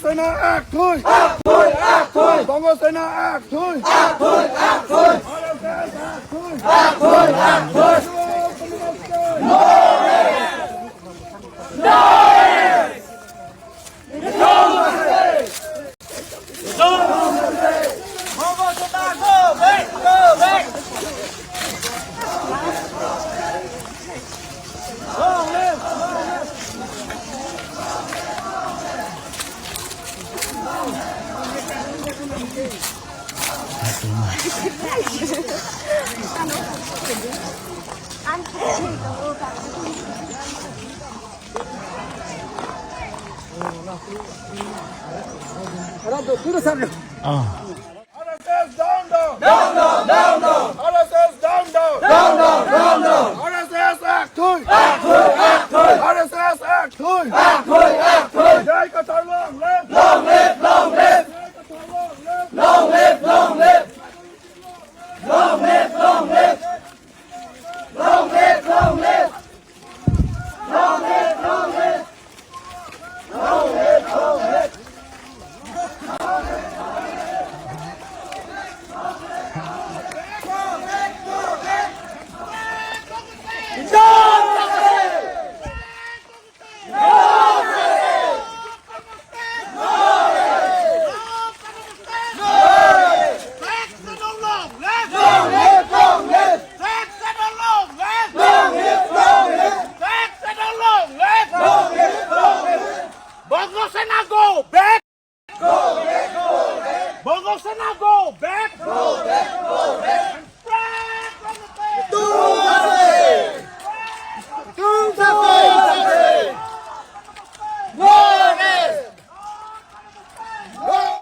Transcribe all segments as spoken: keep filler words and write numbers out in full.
সেনা আগতৈ! আগতৈ, আগতৈ! বংগ সেনা আগতৈ! আগতৈ, আগতৈ! আৰ এছ এছ আগতৈ! আগতৈ, আগতৈ! R S S down, down! Down, down, down, down! R S S down, down! Down, down, down, down! R S S আগতৈ! আগতৈ, আগতৈ! R S S আগতৈ! আগতৈ, আগতৈ! J I Kathar long live! Long live, long live! J I Kathar long live! Long live, long live! Long live, long live! Long live, long live! Long live, long live! Bongo Sena go back! Go back, go back! Bongo Sena go back! Go back, go back! Free Bongo Sena! Tum sa se! Tum sa se! No rest!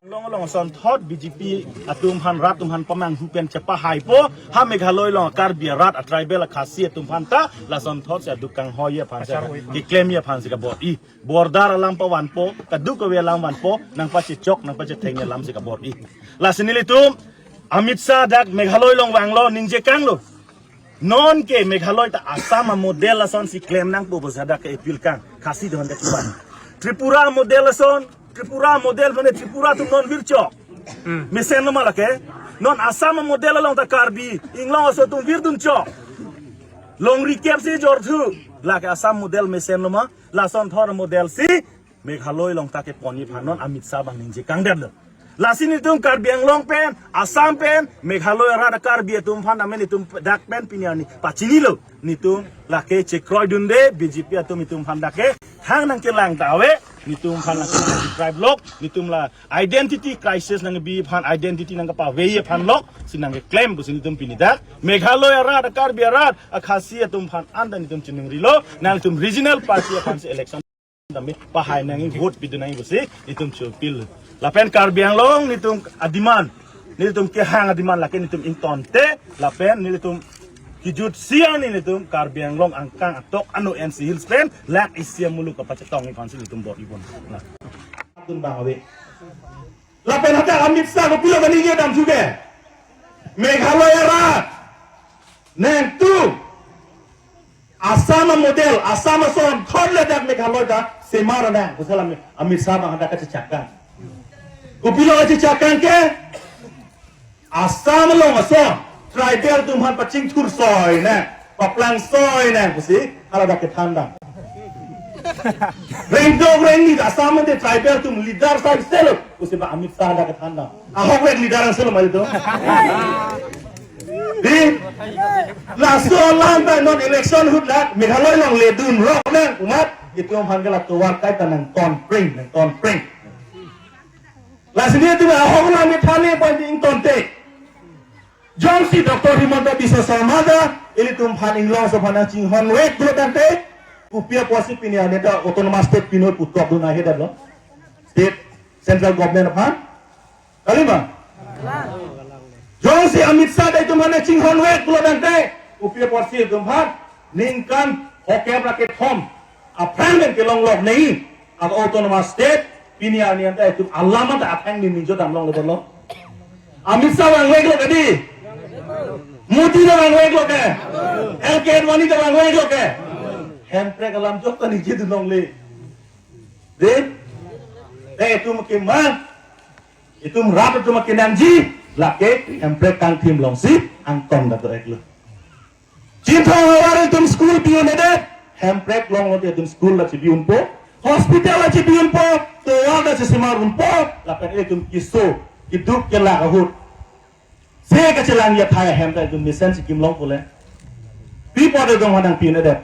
Long long asonthot B J P atum aphan rat atum aphan pamanghu pen chepahaipo, ha Meghalaya along Karbi arat a tribal a Khasi atum aphan ta lasonthot si aduk kanghoi aphan si, keklem aphan si kabor-i. Border alam pavanpo, kadokave alam vanpo, nangpachechok, nangpachetheng alam si kabor-i. Lasi nelitum, Amit Shah dak Meghalaya along vanglo, ningje kanglo. Non ke Meghalaya ta Assam a model ason si klem nangpo pusi dak ke appeal kang, Khasi don dak kiban. Tripura model ason, Tripura model mane Tripura atum non virchok. Mesen lo ma lake. Non Assam a model along ta Karbi Anglong aso atum virdunchok. Longri kep si jorthu. Lake Assam model mesen lo ma. Lasonthot model si Meghalaya along ta kepon-i aphan non Amit Shah abang ningje kangdetlo. Lasi nelitum Karbi Anglong pen, Assam pen, Meghalaya arat a Karbi atum aphan amen nelitum dak pen pini arni pachinilo. Nelitum lake chekroidunde, B J P atum nelitum aphan dak ke hang nangkelang ta ave, nelitum aphan lake deprive lok, nelitum la identity crisis nangkebi aphan, identity nangkepavei aphan lok si nangkeklem pusi nelitum pini dak Meghalaya arat a Karbi arat a Khasi atum aphan anta nelitum chiningri lo, nangtum regional party aphan si election dami pahai nangji, vote pidun nangji pusi nelitum chopil. Lapen Karbi Anglong nelitum a demand, nelitum kehang a demand lake nelitum ingtonte, lapen nelitum kejut siang ni nelitum Karbi Anglong angkang atok ano N C Hills pen lak isi amuluk kapachetongji aphan si nelitum bor-i pon. Nah. Atun bang ave. Lapen hadak Amit Shah kopilo kaningje damthu ke. Meghalaya arat nangtum Assam a model, Assam asonthot le dak Meghalaya ta semar nang, pusi la Amit Shah abang hadak kachechak kang. Kopilo kachechak kang ke? Assam along ason tribal atum aphan pachingthur soi nang, paplang soi nang pusi hala dak kethan dam. Rengdok rengni Assam ante tribal atum leader sai selo pusi ba Amit Shah dak kethan dam. Ahok rek leader ang selo mali to. Di, laso alam ta non election ahut la Meghalaya along ledun rok nang, umat itum aphan ke la tovar kai ta nangtonpring, nangtonpring. Lasi nelitum ahok alam methali pon di ingtonte. Jongsi Doctor Himanta Biswa Sarma ta ilitum aphan inglong aso aphan nangchinghonvek pulo tangte, kopi apotsi pini arni ta autonomous state pinoi putok dun ahe detlo. State, central government aphan. Kali ma? Jongsi Amit Shah ta itum aphan nangchinghonvek pulo tangte, kopi apotsi itum aphan ningkan hokep ra kethom aphrang pen kelong lok nei, a autonomous state, pini arni anta itum alam anta athang ni ninjo damlong lo. Amit Shah vangveklo kadi? Modi ta vangveklo ke? L K Advani ta vangveklo ke? Hemprek alam jok ta ningje dunlongle. Dei? Te itum kemang, itum rat atum kenangji, lake Hemprek kangthim alongsi angton ta do-iklo. Chinthong havar itum school pi-un'edet, Hemprek along lote itum school ta chepi-unpo, hospital ta chepi-unpo, tovar ta chesemar-unpo, lapen itum keso, keduk kelak ahut se kachelangji athai ahem ta itum mesen si kimlongpo le. Pi apot itum ha nangpi-un'edet?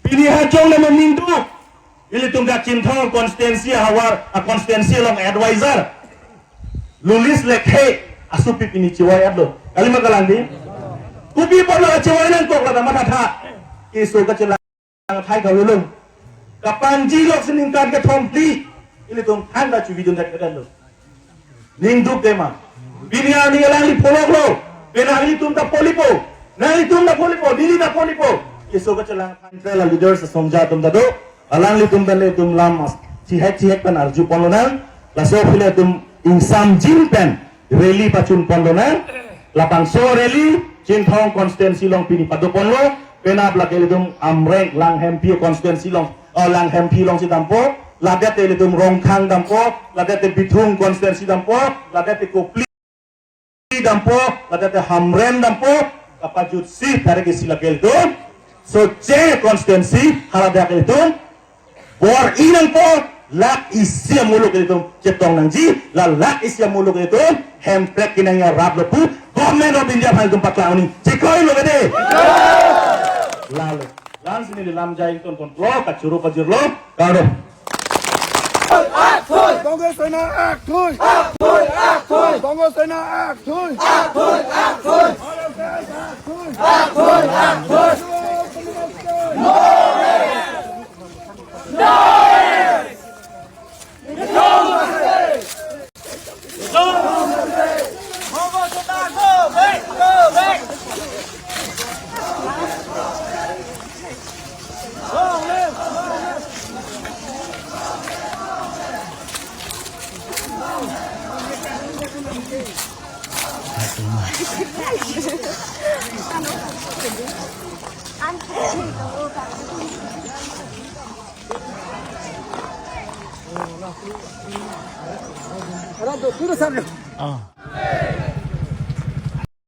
Pini ha jong le moning do. Ilitum ke Chinthong constituency havar a constituency along advisor Lulis Lekhe asopi pini chevoi-etlo. Kali ma kalang di? Kopi apotlo chevoi nangkok, lata mathatha. Keso kachelang athai kawelo. Kapangji lok si ningkan kethom phli, ilitum than ta chevoi-edun thek-etlo. Ning duk tema. Pini arni alangli pholoklo. Penang ilitum ta pholipo. Nanglitum ta pholipo. Neli ta pholipo. Keso kachelang athai, leaders asongja atum ta do. Alanglitum pen ilitum lam as-, chihek chihek pen arjupon lonang. Laso aphi ilitum ingsamjin pen rally pachunpon lonang. Labangso rally Chinthong constituency along pini padoponlo. Penap lake ilitum Amreng Langhemphi constituency along, oh, Langhemphi alongsi dampo. Ladak te ilitum Rongkhang dampo. Ladak te Bithung constituency dampo. Ladak te Kopili dampo, ladak te Hamren dampo, kapajutsi tarik isi lake ilitum Socheng constituency, haladak ilitum bor-i nangpo, lak isi amuluk ilitum chetong nangji, la lak isi amuluk ilitum Hemprek kenangji arap lo pu Government of India aphan ilitum paklang-un-e. Chekoi lo kede. Lalo. Lan si neli lam jai ton kon lo, kachoro pajirlo, kado. Bongo Sena akthui! Akthui, akthui! Bongo Sena akthui! Akthui, akthui! Akthui, akthui!